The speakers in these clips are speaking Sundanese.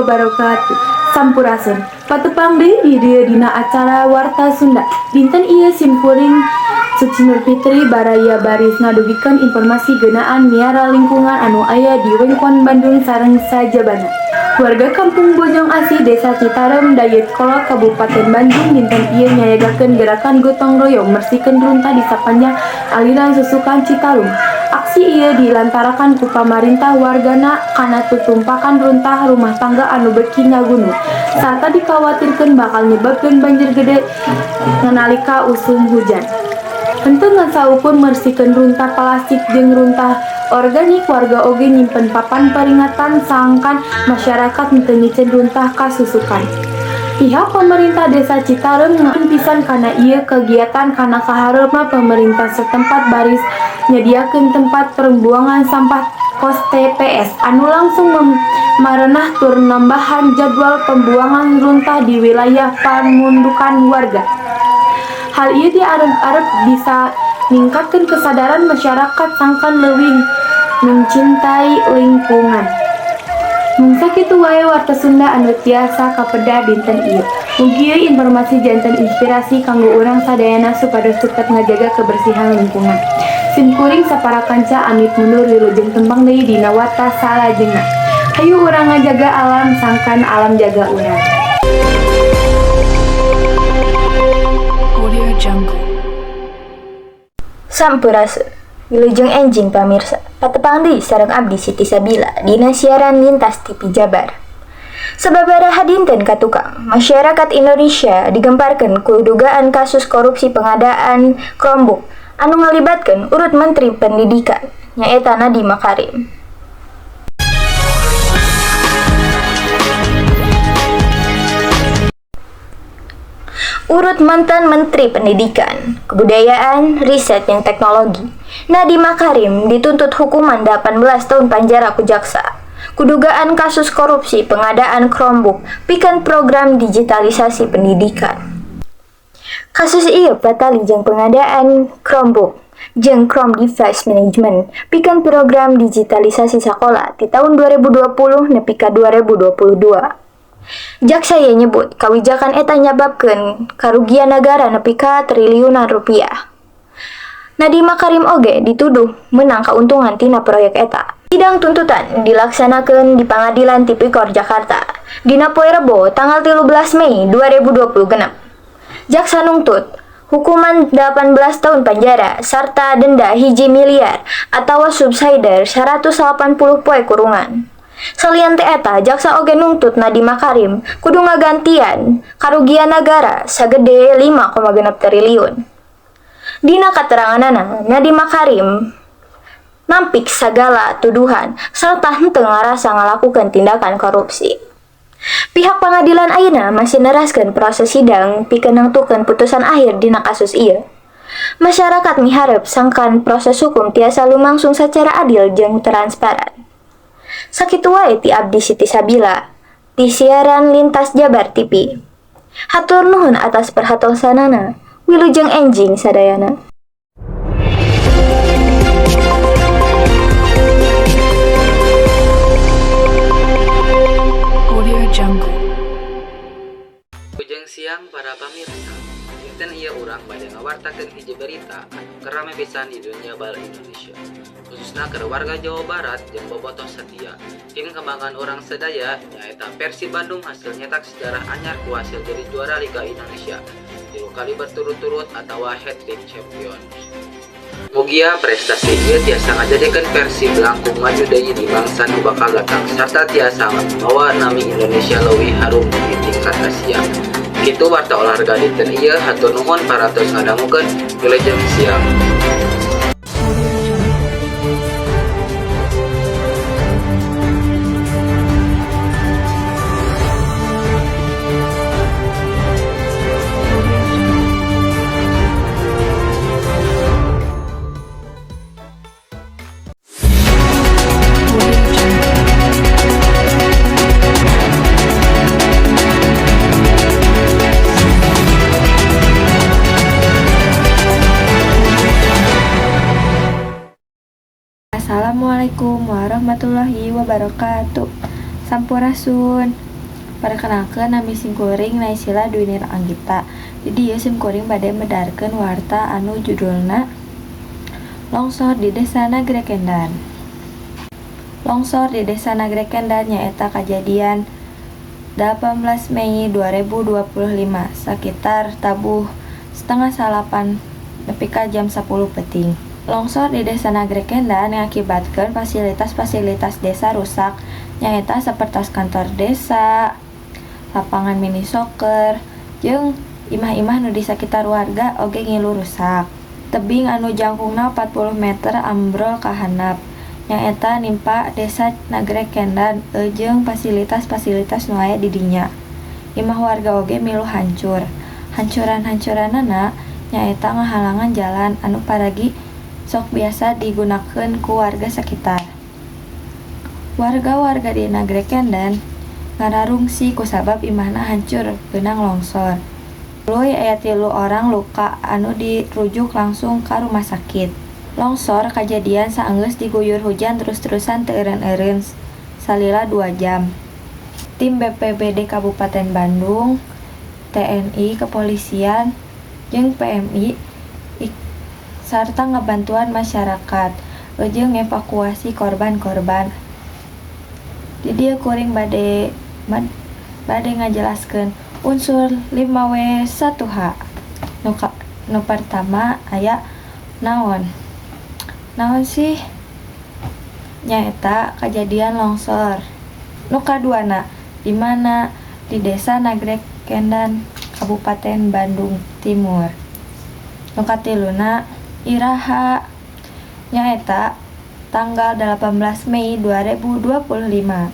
Wabarakatuh. Sampurasun. Patepang deui di dieu dina acara Warta Sunda. Dinten ieu simkuring Suci Nur Fitri baraya baris ngadugikeun informasi ngeunaan miara lingkungan anu aya di wewengkon Bandung sareng sajabana. Warga Kampung Bojong Asih, Desa Citarum Dayeuhkolot, Kabupaten Bandung dinten ieu nyayagakeun gerakan gotong royong mersihkeun runtah di sapanjang aliran susukan Citarum. Aksi ieu dilantarakan ku pamarentah wargana kana tutumpakan runtah rumah tangga anu beuki ngagunung sarta dikawatirkeun bakal nyebabkeun banjir gede nalika usum hujan. Henteu ngan saukur mersihkeun runtah plastik jeung runtah organik, warga oge nyimpen papan peringatan sangkan masyarakat henteu miceun runtah ka susukan. Pihak pemerintah Desa Citarum ngaku pisan kana ieu kegiatan kana kahareupna pemerintah setempat baris nyadiakeun tempat pembuangan sampah kos TPS anu langsung marenah tur nambahan jadwal pembuangan runtah di wilayah pamundukan warga. Hal ieu diarep-arep bisa ningkatkeun kesadaran masyarakat sangkan leuwih mencintai lingkungan. Mung sakitu wae Warta Sunda anu tiasa kapedar dinten ieu. Mugi ieu informasi janten inspirasi kanggo urang sadayana supados tetep ngajaga kebersihan lingkungan. Simkuring sapara kanca amit mundur, wilujeng tembang deui dina warta salajengna. Hayu urang ngajaga alam sangkan alam jaga urang. Audio Jungle. Sampurasun. Wilujeng enjing, pamirsa. Patepang deui sareng abdi Siti Sabila dina siaran Lintas TV Jabar. Sababaraha dinten ka tukang, masyarakat Indonesia digemparkeun ku dugaan kasus korupsi pengadaan Chromebook anu ngalibatkeun urut Menteri Pendidikan, nyaeta Nadiem Makarim. Urut mantan Menteri Pendidikan, Kebudayaan, Riset dan Teknologi, Nadiem Makarim, dituntut hukuman 18 tahun penjara ku jaksa ku dugaan kasus korupsi pengadaan Chromebook pikeun program digitalisasi pendidikan. Kasus ieu patali jeung pengadaan Chromebook jeung Chrome Device Management pikeun program digitalisasi sakola di tahun 2020 nepi ka 2022. Jaksa ye nyebut kawijakan eta nyababkeun karugian negara nepi ka triliunan rupiah. Nadiem Makarim oge dituduh menang kauntungan tina proyek eta. Sidang tuntutan dilaksanakeun di Pangadilan Tipikor Jakarta dina poe Rebo tanggal 13 Mei 2026. Jaksa nungtut hukuman 18 tahun penjara serta denda 1 miliar atau subsider 180 poe kurungan. Salian ti eta, jaksa oge nungtut Nadiem Makarim kudu ngagantian karugian negara sagede 5,6 triliun. Dina kateranganana, Nadiem Makarim nampik sagala tuduhan serta henteu ngarasa ngalakukeun tindakan korupsi. Pihak pengadilan ayeuna masih neraskeun proses sidang pikeun nangtukeun putusan akhir dina kasus ieu. Masyarakat miharep sangkan proses hukum tiasa lumangsung secara adil jeung transparan. Sakitu wae ti abdi Siti Sabila di siaran Lintas Jabar TV. Hatur nuhun atas perhatosanana. Wilujeng enjing sadayana. Audio Jungle. Wilujeng siang, para pamirsa. Dinten ieu urang bade ngawartakeun hiji berita anu keur rame pisan di dunia bal Indonesia. Khususna keur warga Jawa Barat jeung bobotoh setia. Tim kebanggaan urang sadaya, nyaeta Persib Bandung, hasil nyetak sejarah anyar ku hasil jadi juara Liga Indonesia tilu kali berturut-turut atau hat-trick champion. Mugia prestasi ieu tiasa ngajadikeun Persib langkung maju deui di mangsa nu bakal datang sarta tiasa mawa nami Indonesia leuwih harum di tingkat Asia. Kitu warta olahraga dinten ieu, hatur nuhun parantos ngadangukeun. Wilujeng siang. Audio Jungle. Audio Jungle. Audio Jungle. Audio Jungle. Assalamualaikum warahmatullahi wabarakatuh. Sampurasun. Perkenalkeun, nami simkuring Naysila Dwinir Anggita. Di dieu simkuring bade medarkeun warta anu judulna Longsor di Desa Nagreg Kendan. Longsor di Desa Nagreg Kendan nyaeta kajadian 18 Mei 2025 sakitar tabuh 8.30 nepi ka jam 10 peuting. Longsor di Desa Nagreg Kendan ngakibatkeun fasilitas-fasilitas desa rusak, nyaeta sapertos kantor desa, lapangan mini soccer, jeung imah-imah nu di sakitar warga oge ngilu rusak. Tebing anu jangkungna 40 meter ambrol ka handap, nyaeta nimpa Desa Nagreg Kendan jeung fasilitas-fasilitas nu aya di dinya. Imah warga oge milu hancur. Hancuran-hancuranana nyaeta ngahalangan jalan anu paragi sok biasa digunakeun ku warga sakitar. Warga-warga di Nagreg Kendan ngararungsi kusabab imahna hancur beunang longsor. Tuluy aya 3 orang luka anu dirujuk langsung ka rumah sakit. Longsor kajadian saenggeus diguyur hujan terus-terusan teu eureun-eureun salila 2 jam. Tim BPBD Kabupaten Bandung, TNI, kepolisian, jeung PMI sarta ngabantuan masyarakat jeung ngevakuasi korban-korban. Di dieu kuring bade ngajelaskeun unsur 5W1H. Nu pertama aya naon? Naon sih? Nyaeta kajadian longsor. Nu kaduana di mana? Di Desa Nagreg Kendan, Kabupaten Bandung Timur. Nu katiluna iraha, nyaeta tanggal 18 Mei 2025.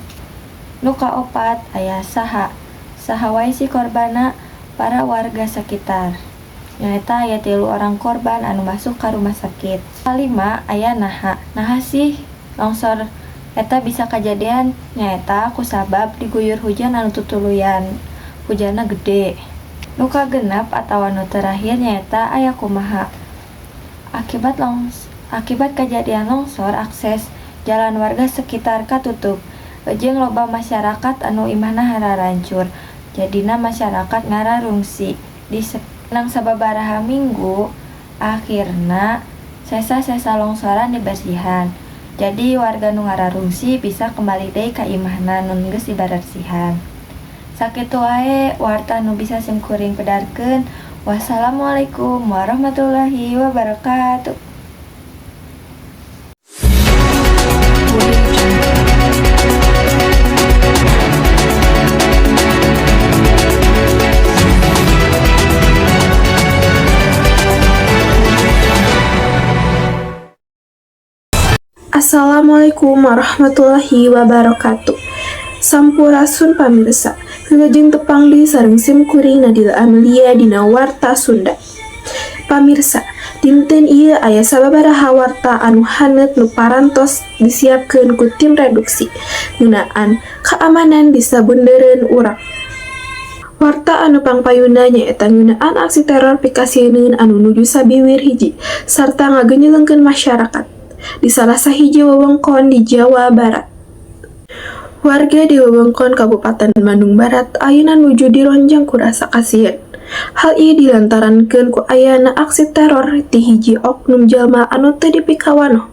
Nu kaopat aya saha. Saha wae sih korbanna? Para warga sekitar. Nyaeta aya 3 orang korban anu masuk ka rumah sakit. Kalima aya naha. Naha sih longsor eta bisa kajadian? Nyaeta kusabab diguyur hujan anu tutuluyan. Hujanna gede. Nu kagenep atawa nu terakhir nyaeta aya kumaha. Akibat kajadian longsor, akses jalan warga sekitar katutup. Jeung loba masyarakat anu imahna hararancur. Jadina masyarakat ngararungsi. Di nang sababaraha minggu akhirna sesa-sesa longsoran dibersihan. Jadi warga nu ngararungsi bisa kembali deui ka imahna nu geus dibersihan. Sakitu wae warta nu bisa simkuring pedarkeun. Wassalamualaikum warahmatullahi wabarakatuh. Audio Jungle. Assalamualaikum warahmatullahi wabarakatuh. Sampurasun pamirsa. Wilujeng tepang deui sareng sim kuring Nadila Amelia dina Warta Sunda. Pamirsa, dinten ieu aya sababaraha warta anu haneut nu parantos disiapkeun ku tim redaksi ngeunaan keamanan di sabundeureun urang. Warta anu pangpayuna nyaeta ngeunaan aksi teror pikasieun anu nuju sabiwir hiji sarta ngagenyelengkeun masyarakat di salah sahiji wewengkon di Jawa Barat. Warga di wewengkon Kabupaten Bandung Barat ayeuna nuju dironjang ku rasa kasieun. Hal ieu dilantarankeun ku ayana aksi teror ti hiji oknum jalma anu teu dipikawanoh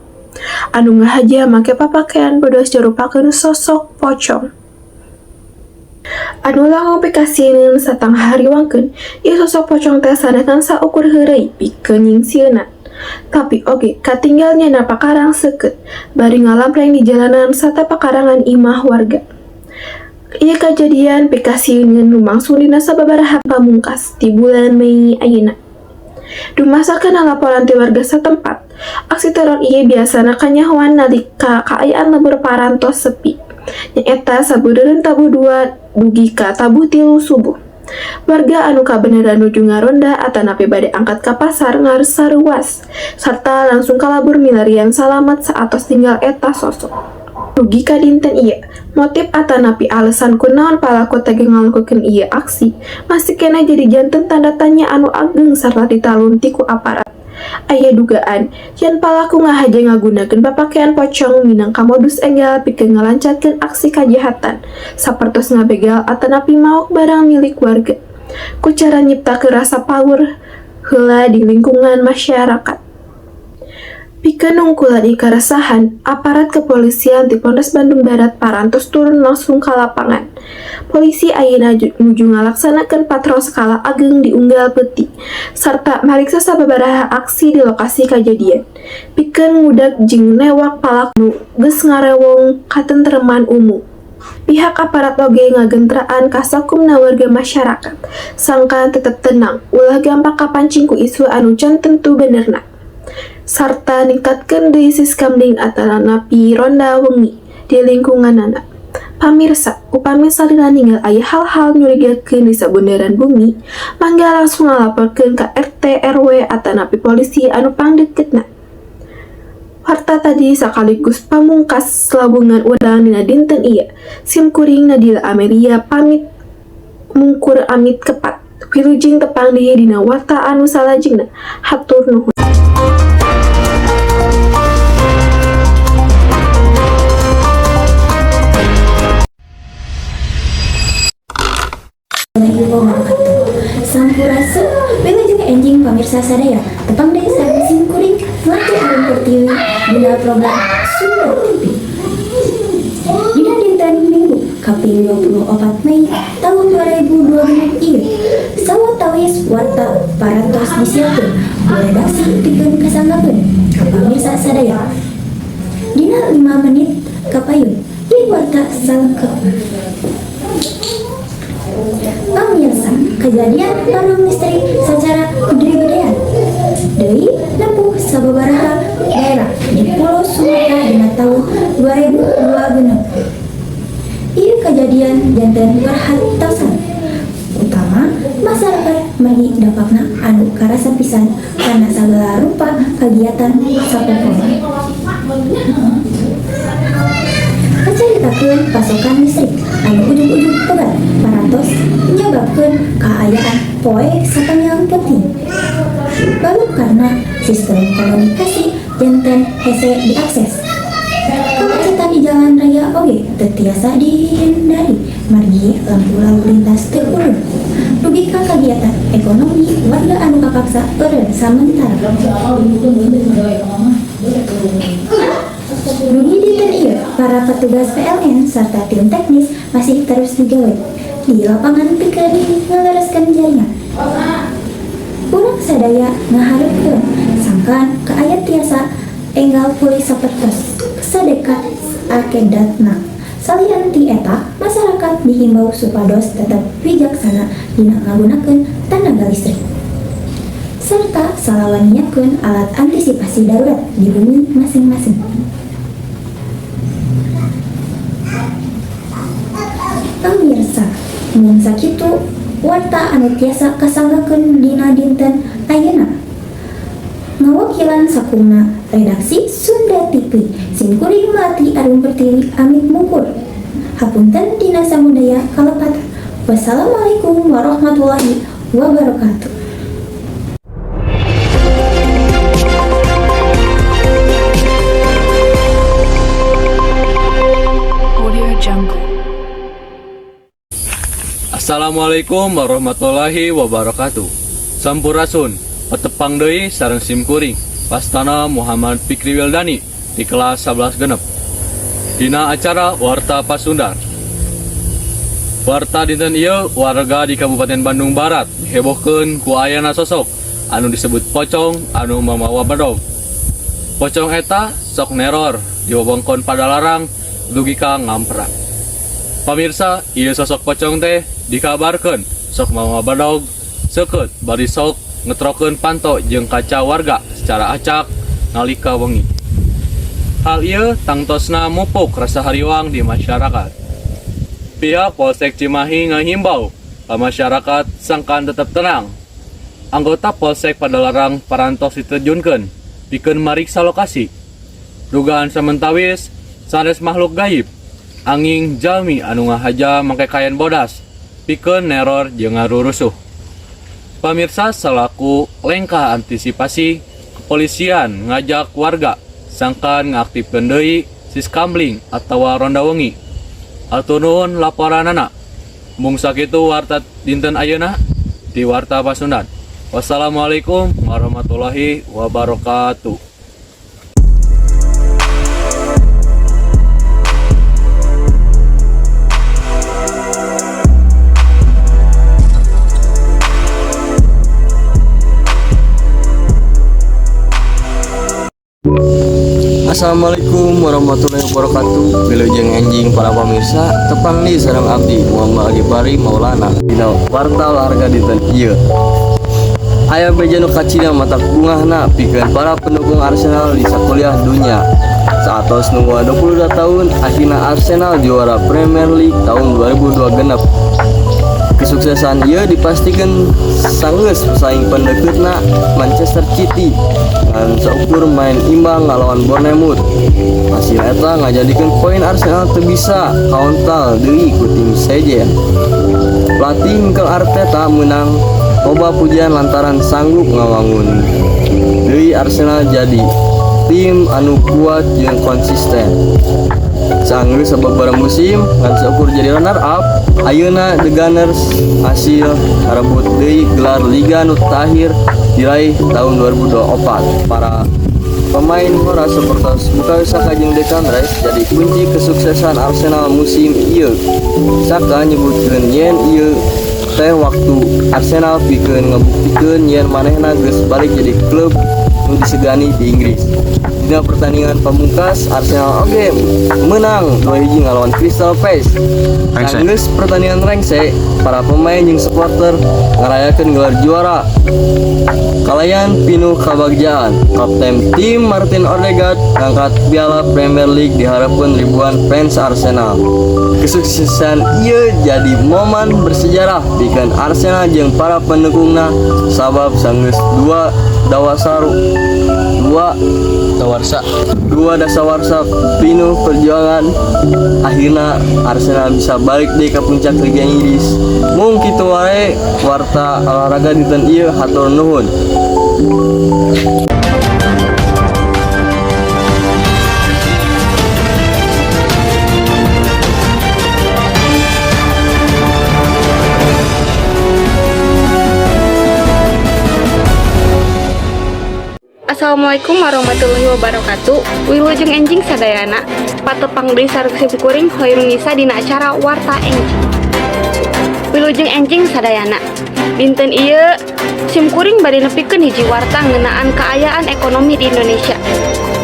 anu ngahaja make papakean bodos nyarupakeun sosok pocong. Anu langkung pikasieun sarta ngahariwangkeun, ieu sosok pocong teh sanes ngan saukur heureuy pikeun nyingsieunan, tapi oge katinggal nyana pakarang seukeut bari ngalampreng di jalanan sarta pakarangan imah warga. Ieu kajadian pikasieun lumangsung dina sababaraha pamungkas di bulan Mei ayeuna. Dumasarkeun laporan ti warga satempat, aksi teror ieu biasana kanyahoan nalika kaayaan lembur parantos sepi, nyaeta sabudeureun tabuh 2 dugi ka tabuh 3 subuh. Warga anu kabeneran nuju ngaronda atanapi bade angkat ka pasar ngasaruas sarta langsung kalabur milarian salamet saatos tinggal eta sosok. Dugi ka dinten ieu, motif atanapi alasan kunaon palaku tega ngalakukeun ieu aksi masih keneh jadi janten tanda tanya anu ageng sarta ditalunti ku aparat. Aya dugaan yen palaku ngahaja ngagunakeun papakean pocong minangka modus enggal pikeun ngalancatkeun aksi kajahatan sapertos ngabegal atanapi maok barang milik warga. Ku cara nyiptakeun rasa paur heula di lingkungan masyarakat. Pikeun nungkulan ieu karesahan, aparat kepolisian ti Polres Bandung Barat parantos turun langsung ka lapangan. Polisi ayeuna nuju ngalaksanakeun patroli skala ageng di unggal peuting, sarta mariksa sababaraha aksi di lokasi kajadian, pikeun ngudag jeung newak palaku nu geus ngarewong katentreman umum. Pihak aparat oge ngagentraan ka sakumna warga masyarakat, sangkan tetep tenang, ulah gampang kapancing ku isu anu can tentu benerna, sarta ningkatkeun deui siskamling atanapi ronda wengi di lingkunganana. Pamirsa, upami salila ningal aya hal-hal nyurigakeun di sabunderan bumi, mangga langsung ngalaporkeun ka RT, RW atanapi polisi anu pangdeukeutna. Warta tadi sakaligus pamungkas lawungan urang dina dinten ieu. Sim kuring Nadila Amelia pamit mungkur amit kepat. Wilujeng tepang deui dina warta anu salajengna. Hatur nuhun. Warahmatullahi wabarakatuh. Sampurasun, wilujeng enjing pamirsa sadaya. Tepang deui sareng sim kuring Melati Arum Pertiwi dina program Sunda TV. Dina dinten Minggu kaping 24 Mei tahun 2026 ieu. Sawatawis warta parantos disiapkeun ku redaksi pikeun kasanggakeun ka pamirsa sadaya. Dina 5 menit kapayun, ieu warta salengkapna. Pamirsa, kejadian padam listrik secara dibebedean deui nempuh sababaraha daerah di Pulau Sumatera dina tahun 2026. Ieu kejadian janten perhatosan utama masyarakat margi dampakna anu karasa pisan kana sagala rupa kagiatan sapopoe. Kacaritakeun pasokan listrik anu ujug-ujug pegat parantos nyababkeun kaayaan poek sapanjang peuting. Lalu karena sistem komunikasi janten hese diakses. Kemacetan di jalan raya oge teu tiasa dihindari margi lampu lalu lintas teu ulun. Dugi ka kagiatan ekonomi warga anu kapaksa eureun samentara. Dugi dinten ieu, para petugas PLN serta tim teknis masih terus digawe di lapangan pikeun ngalereskeun jaringan. Urang sadaya ngaharepkeun sangkan kaayaan tiasa enggal pulih sapertos sadekat akedatna. Salian ti eta, masyarakat dihimbau supados tetep wijaksana dina ngagunakeun tanaga listrik serta salawan nyiapkeun alat antisipasi darurat di bumi masing-masing. Pamirsa, mung sakitu warta anu tiasa kasanggakeun dina dinten ayeuna. Ngawakilan sakumna redaksi Sunda TV, sim kuring Melati Arum Pertiwi amit mungkur. Hapunten dina samudaya kalepatan. Wassalamualaikum warahmatullahi wabarakatuh. Audio Jungle. Assalamualaikum warahmatullahi wabarakatuh. Sampurasun, patepang deui sareng sim kuring. Pastana Muhammad Fikri Wildani di kelas 11 genep. Dina acara Warta Pasundar. Warta dinten ieu, warga di Kabupaten Bandung Barat dihebohkeun ku ayana sosok anu disebut pocong anu mamawa bedog. Pocong eta sok neror di wewengkon Padalarang dugi ka Ngamprah. Pamirsa, ieu sosok pocong teh dikabarkeun sok mawa bedog seukeut bari sok ngetrokeun panto jeung kaca warga secara acak nalika wengi. Hal ieu tangtosna mupuk rasa hariwang di masyarakat. Pihak Polsek Cimahi ngahimbau ka masyarakat sangkan tetap tenang. Anggota Polsek Padalarang parantos diterjunkeun pikeun mariksa lokasi. Dugaan samentawis sanes makhluk gaib, anging jalmi anu ngahaja make kain bodas pikeun neror jeung ngarurusuh. Pamirsa, selaku lengkah antisipasi, Kepolisian ngajak warga sangkan ngaktifkeun deui siskamling atawa ronda wengi. Hatur nuhun laporanana. Mung sakitu warta dinten ayeuna di Warta Pasundan. Wassalamualaikum warahmatullahi wabarakatuh. Assalamualaikum warahmatullahi wabarakatuh. Wilujeng enjing para pemirsa. Tepang deui sareng abdi Muhammad Agipari Maulana dina Warta Olahraga dinten ieu. Aya beja nu kacida matak bungahna pikeun para pendukung Arsenal di sakuliah dunya. Saatos nungguan 22 tahun, akhirna Arsenal juara Premier League tahun 2002 genep. Kesuksesan ieu dipastikan sanggeus pesaing pendeketna, Manchester City, ngan saukur main imbang ngalawan Bournemouth. Hasil eta ngajadikeun poin Arsenal teu bisa kaontal deui ku tim sejen. Pelatih Mikel Arteta menang loba pujian lantaran sanggup ngawangun deui Arsenal jadi tim anu kuat jeung konsisten. Sanggeus sababaraha musim ngan saukur jadi runner up, ayeuna The Gunners hasil ngarebut deui gelar liga nu terakhir diraih tahun 2024. Para pemain ngora sapertos Bukayo Saka jeung Declan Rice jadi kunci kesuksesan Arsenal musim ieu. Saka nyebutkeun yen ieu teh waktu Arsenal pikeun ngabuktikeun yen manehna geus balik jadi klub nu disegani di Inggris. Dina pertandingan pamungkas, Arsenal oge menang 2-1 ngalawan Crystal Palace. Sanggeus pertandingan rengse, para pemain jeung supporter ngarayakeun gelar juara kalayan pinuh kabagjaan. Kapten tim Martin Odegaard ngangkat piala Premier League di hareupeun ribuan fans Arsenal. Kesuksesan ieu jadi momen bersejarah pikeun Arsenal jeung para pendukungna, sabab sanggeus dua dawasaru dua Dawarsa. 2 dasawarsa pinuh perjuangan, akhirnya Arsenal bisa balik deui ka puncak Liga Inggris. Mung kitu wae warta olahraga dinten ieu, hatur nuhun. Assalamualaikum warahmatullahi wabarakatuh. Wilujeng enjing sadayana. Patepang deui sareng simkuring Hoirunisa dina acara Warta Enjing. Wilujeng enjing sadayana. Dinten ieu simkuring bade nepikeun hiji warta ngeunaan kaayaan ekonomi di Indonesia.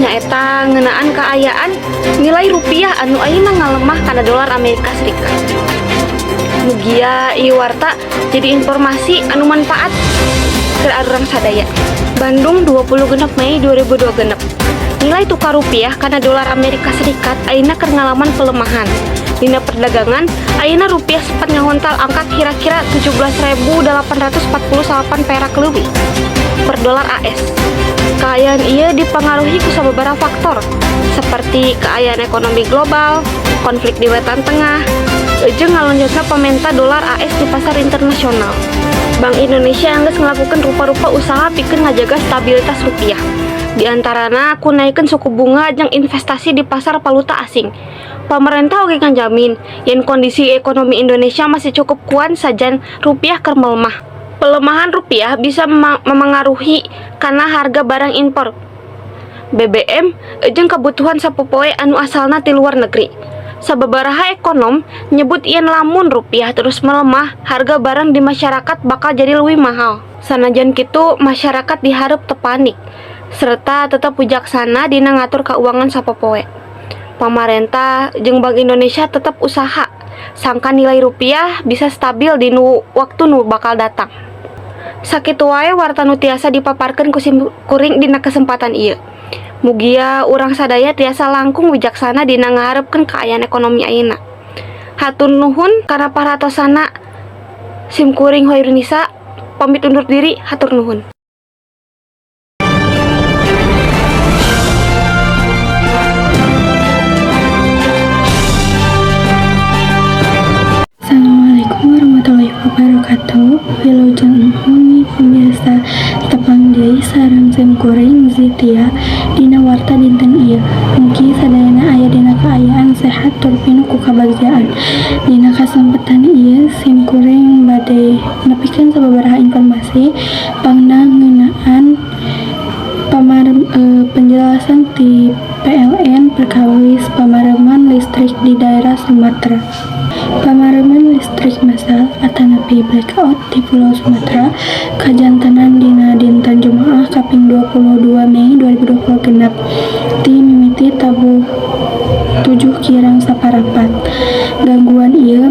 Nyaeta ngeunaan kaayaan nilai rupiah anu ayeuna ngalemah kana dolar Amerika Serikat. Mugia ieu warta jadi informasi anu manfaat keur arurang sadaya. Bandung, 26 Mei 2002 genep. Nilai tukar rupiah kana dolar Amerika Serikat ayeuna keur ngalaman pelemahan. Dina perdagangan, ayeuna rupiah sempat ngahontal angka kira-kira 17.848 perak leuwih per dolar AS. Kaayaan ieu dipengaruhi ku sababaraha faktor seperti kaayaan ekonomi global, konflik di Wetan Tengah, jeung ngalonjotna pamenta dolar AS di pasar internasional. Bank Indonesia geus ngelakukan rupa-rupa usaha pikeun ngajaga stabilitas rupiah. Di antarana ku naikeun suku bunga jeung investasi di pasar valuta asing. Pemerintah oge ngajamin yen kondisi ekonomi Indonesia masih cukup kuat sajan rupiah keur melemah. Pelemahan rupiah bisa memengaruhi kana harga barang impor, BBM, jeung kebutuhan sapopoe anu asalna ti luar negeri. Sababaraha ekonom nyebut yen lamun rupiah terus melemah, harga barang di masyarakat bakal jadi lebih mahal. Sanajan kitu, masyarakat diharap teu panik serta tetap wijaksana dina ngatur keuangan sapopoe. Pamarentah jeung Bank Indonesia tetap usaha sangkan nilai rupiah bisa stabil di nu waktu nu bakal datang. Sakitu wae warta nu tiasa dipaparkeun ku simkuring dina kesempatan ieu. Mugia urang sadaya tiasa langkung wijaksana dina ngaharepkeun kaayaan ekonomi ayeuna. Hatur nuhun kana perhatosana. Simkuring Hoirunisa pamit undur diri, hatur nuhun. Assalamualaikum warahmatullahi wabarakatuh. Wilujeng wengi pemirsa. Tepang deui sareng simkuring Zitia dina warta dinten ieu. Mugi sadayana aya dina kaayaan sehat tur pinuh ku kabagjaan. Dina kasempetan ieu simkuring bade nepikeun sababaraha informasi pangna ngeunaan penjelasan ti PLN perkawis pamareuman listrik di daerah Sumatera. Pamareuman listrik massal atanapi blackout di Pulau Sumatera kajantenan dina dinten Jumaah kaping 22 Mei 2026 ti mimiti tabuh 6.45. Gangguan ieu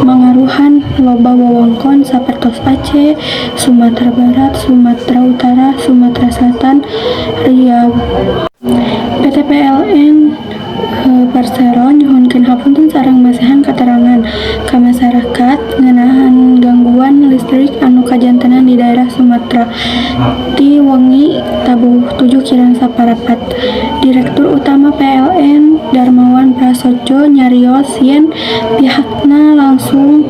mangaruhan loba wewengkon sapertos Aceh, Sumatera Barat, Sumatera Utara, Sumatera Selatan, Riau. PT PLN Persero nyuhunkeun hapunten sareng masihan katerangan ka masyarakat ngeunaan gangguan listrik anu kajantenan di daerah Sumatera ti wengi tabuh 6.45. Direktur Utama PLN Darmawan Prasodjo nyarios yen pihakna langsung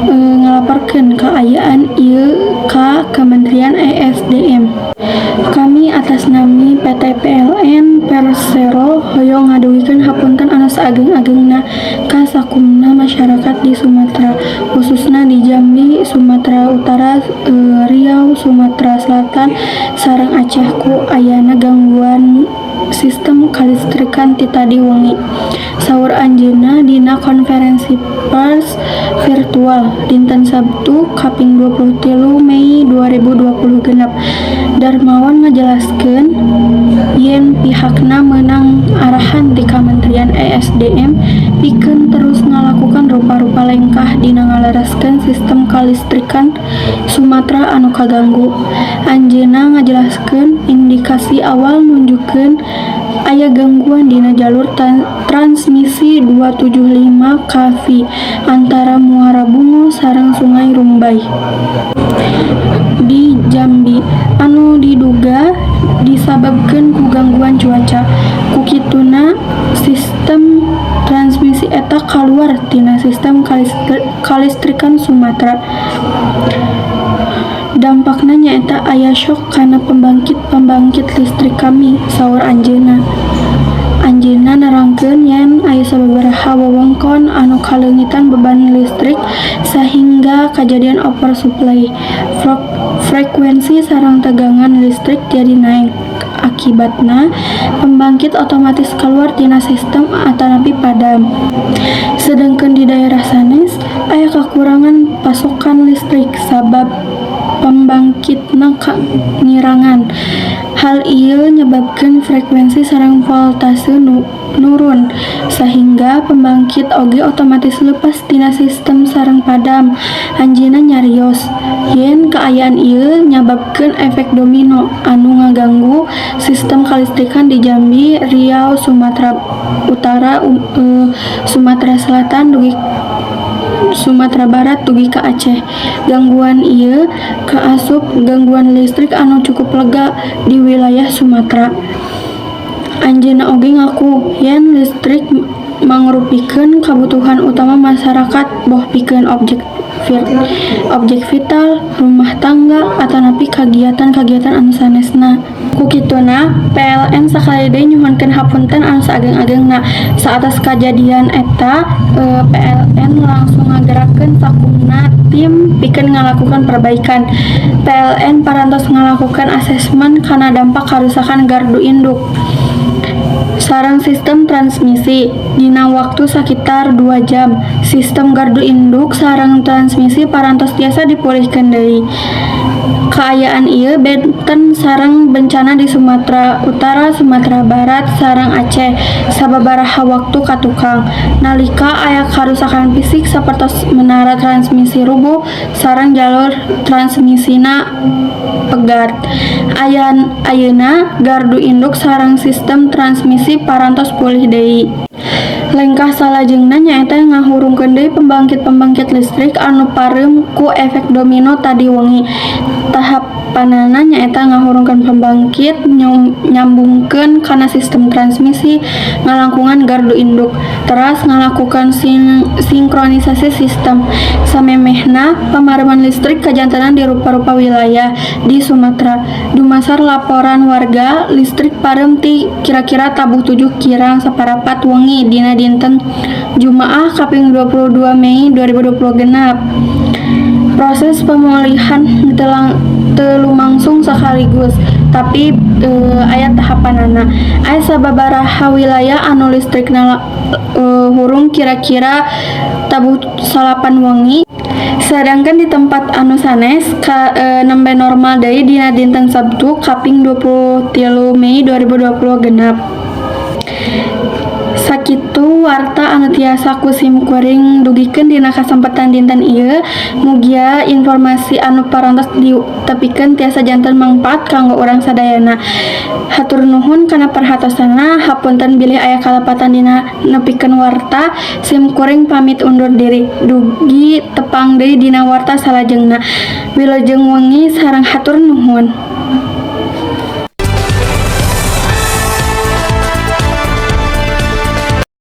ngalaporkeun kaayaan ieu ka Kementerian ESDM. "Kami atas nami PT PLN Persero hoyong ngadugikeun hapunten anu saageng-agengna ka sakumna masyarakat di Sumatera, khususna di Jambi, Sumatera Utara, Riau, Sumatera Selatan sareng Aceh ku ayana gangguan sistem kalistrikan ti tadi wengi," saur anjeunna dina konferensi pers virtual dinten Sabtu kaping 23 Mei 2026. Darmawan ngajelaskeun yen pihakna meunang arahan ti Kamenterian ESDM pikeun terus ngalakukan rupa-rupa lengkah dina ngalereskeun sistem kalistrikan Sumatera anu kaganggu. Anjeunna ngajelaskeun indikasi awal nunjukkeun aya gangguan dina jalur transmisi 275 kV antara Muara Bungo sareng Sungai Rumbai di Jambi anu diduga disababkeun ku gangguan cuaca. Ku kituna sistem transmisi eta kaluar tina sistem kalistrikan Sumatera. "Dampakna nyaeta aya shock kana pembangkit-pembangkit listrik kami," saur anjeunna. Anjeunna nerangkeun yen aya sababaraha wewengkon anu kaleungitan beban listrik sahingga kajadian oversupply. Frekuensi sareng tegangan listrik jadi naek. Akibatna, pembangkit otomatis keluar tina sistem atanapi padam. Sedengkeun di daerah sanes aya kakurangan pasokan listrik sabab pembangkitna ngirangan. Hal ieu nyebabkeun frekuensi sareng voltase nurun sahingga pembangkit oge otomatis leupas tina sistem sareng padam. Anjeunna nyarios yen kaayaan ieu nyababkeun efek domino anu ngaganggu sistem kalistrikan di Jambi, Riau, Sumatera Utara, Sumatera Selatan dugi Sumatera Barat dugi ka Aceh. Gangguan ieu kaasup gangguan listrik anu cukup lega di wilayah Sumatera. Anjeunna oge ngaku yen listrik mangrupikeun kabutuhan utama masyarakat boh pikeun objek vital, rumah tangga, atanapi kagiatan-kagiatan anu sanesna. Ku kituna, PLN sakali deui nyuhunkeun hapunten anu saageng-agengna. Saatos kajadian eta, PLN langsung ngagerakeun sakumna tim pikeun ngalakukan perbaikan. PLN parantos ngalakukan asesmen kana dampak karusakan gardu induk sareng sistem transmisi dina waktu sakitar 2 jam. Sistem gardu induk sareng transmisi parantos tiasa dipulihkeun deui. Kaayaan ieu benten sareng bencana di Sumatera Utara, Sumatera Barat, sareng Aceh sababaraha waktu ka tukang. Nalika aya karusakan fisik sapertos menara transmisi rubuh sareng jalur transmisina pegat. Ayeuna gardu induk sareng sistem transmisi parantos pulih deui. Lengkah salajengna nyaeta ngahurungkeun deui pembangkit-pembangkit listrik anu pareum ku efek domino tadi wengi. Tahapan Tahapanana nyaeta ngahurungkeun pembangkit, nyambungkeun kana sistem transmisi, ngalangkungan gardu induk, teras ngalakukan sinkronisasi sistem. Samemehna, pamadaman listrik kajantenan di rupa-rupa wilayah di Sumatera. Dumasar laporan warga, listrik pareum ti kira-kira tabuh 7 kirang saparapat wengi dina dinten Jumaah kaping 22 Mei 2026. Proses pemulihan teu lumangsung sekaligus, tapi aya tahapanana. Aya sababaraha wilayah anu listrikna hurung kira-kira tabuh 9 wengi. Sedangkan di tempat anu sanes nembe normal deui dina dinten Sabtu kaping 23 Mei 2026. Sakitu warta anu tiasa ku sim kuring dugikeun dina kasempatan dinten ieu. Mugia informasi anu parantos ditepikeun tiasa janten mangpaat kanggo urang sadayana. Hatur nuhun kana perhatosanna, hapunten bilih aya kalepatan dina nepikeun warta. Sim kuring pamit undur diri. Dugi tepang deui dina warta salajengna. Wilujeng wengi sareng hatur nuhun.